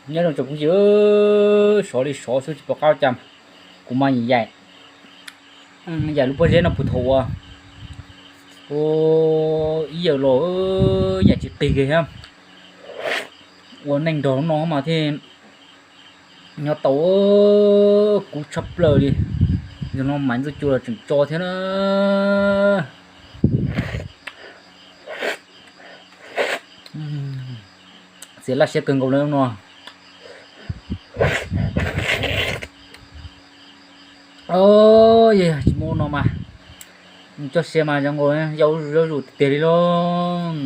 Nyob zoo tsoom phooj ywg, sov li sov xwb tsis pom qab cas. Kuv mas yaim, yaim lub pob zeb no puag thaum ua, ua ib yawm los yaim tsis qis kiag thiab. Ua neej nrog lub no mas thiaj nyob tau kub tshaj plaws li. Yog no maiv ntxuj cua los tseem tso thiab na. Txiav laj siab kawg nkaus li no. Tsis muaj no mas coj sia mas zoo nkaus yau zuj zus tiag tiag li lauj.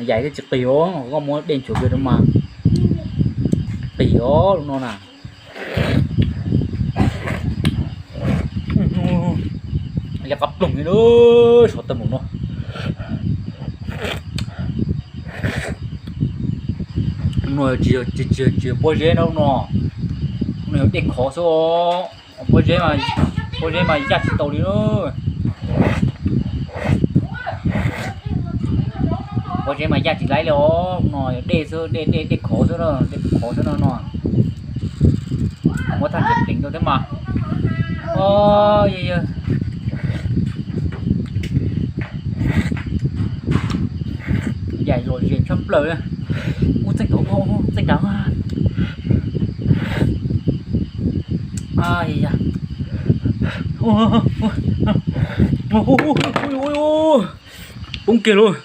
Yaim thiab tsis qis os, koj muab dej nchuav kiag rau mas qis os lub no na. Yog qab ploog li lub sov tawm mus no. No tsis yog pob zeb no no, no yog dej khov xwb. Pob zeb, pob zeb mas yaj tsis tau li. Pob zeb mas yaj tsis laib li os, no yog dej xwb, dej, dej, dej khov xwb, dej khov xwb no no. Muab thaj nrhiav pleev rau thiab mas. Yaim lom zem tshaj plaws. Ub, txeej tod, txeej nrad. Poob kiag lauj.